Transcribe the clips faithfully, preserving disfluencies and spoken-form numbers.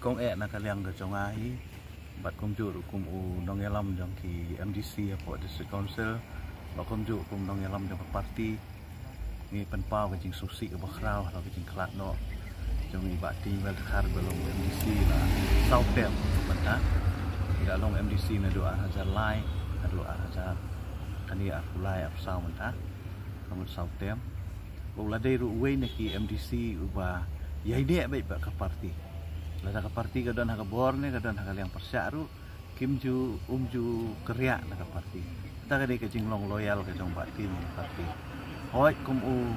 Kong eh na ka liang ka jong nga hi bad kumjuh ruh kum u nongïalam jong ki M D C hapoh District Council, bad kumjuh kum nongïalam jong ka party, ngi pynpaw ka jingsngewsih kaba khraw ha ka jingkhlad noh jong i Bah Tynwell Dkhar ba long M D C la saw term mynta. I la long M D C naduh ar hajar lai haduh ar hajar kane arphew lai arphew saw mynta. Ka mut saw term. Ba u la dei ruh uwei na ki M D C uba ïaineh beit bad ka party. Lada ka party ka don ha ka bor ne ka don ha ka liang pyrshah ruh, kim ju, um ju kyrriah na ka party. Kata ka dei ka jinglong loyal ka jong Bah Tynwell ïa ka party. Hooid, kum u,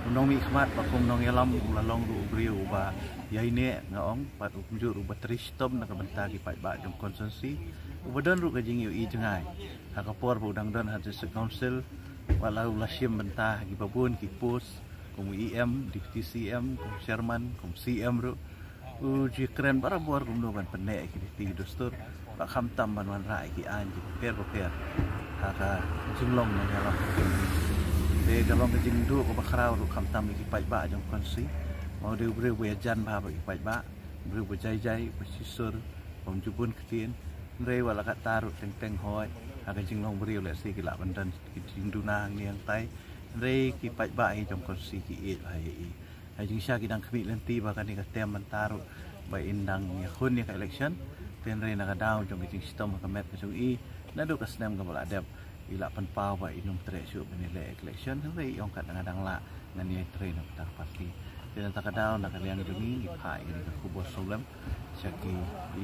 u nongmihkhmat bad kum nongïalam u la long ruh u briew uba ïaineh, nga ong, bad kumjuh ruh uba trei shitom na ka bynta ki paidbah jong constituency, uba don ruh ka jingïohi jngai ha ka por ba u dang don ha District Council. Wat la u la shim bynta ha kiba bun ki post, kum u E M, Deputy C M, kum Chairman, kum C M ruh. U ju kren barabor kumno ban pynneh ïa ki riti ki dustur, bad khamtam ban wanrah ïa ki aiñ ki bapher bapher ha ka jinglong nongïalam. Te ka long ka jingduh kaba khraw ruh khamtam ïa ki paidbah jong constituency. Ma u dei u briew ba ïajan bha bad ki paidbah, u briew ba jai jai, ba shisur, bym ju bun ktien. Hynrei wat la katta ruh teng teng, hooid, ha ka jinglong briew lehse ki lah ban don ki jingduna hangne hangtai. Hynrei ki paidbah hi jong constituency ki ïeit bha ïa i. Ha jingshisha ki dang khmih lynti ba kane ka term mynta ruh ba in dang ïakhun ïa ka election. Te hynrei na ka daw jong ka jingshitom ha ka met ka jong i, naduh ka snem kaba la dep, i la pynpaw ba in ym treh shuh ban ïaleh election. Hynrei i ong, katba nga dang lah, ngan ïai trei na ka bynta ka party. Te na kata ka daw, na ka liang jong ngi, ngi phah ïa kane ka khubor sawlem sha ki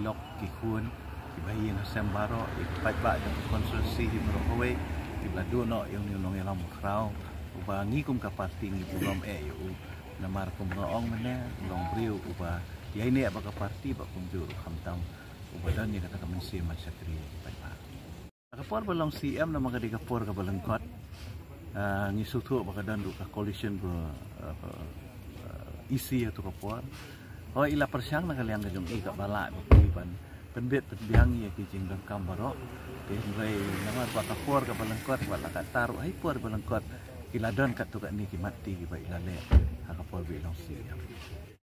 lok ki khun, ki bahaïing hasem baroh, ïa ki paidbah jong ka constituency hi baroh kawei, kiba la duh noh ïa une u nongïalam khraw uba ngi kum ka party ngi burom eh ïa u. Namar kum nga ong mynne, u long briew uba ïaineh bad ka party, bad kumjuh ruh khamtam uba don ïa kata ka mynsiem ban shakri ïa ki paidbah. Ha ka por ba long C M, namar ka dei ka por kaba lyngkot, ah, ngi sngewthuh ba ka don ruh ka coalition ba, ah, ah, E C ha tu ka por. Hooid, i la pyrshang na ka liang ka jong i kaba lah ba ki ban pynbit pynbiang ïa ki jingdonkam baroh. Te hynrei namar ba ka por kaba lyngkot, wat la katta ruh ha i por ba lyngkot, ki la don katto katne ki mat ti kiba i la leh ha ka por ba i long C M.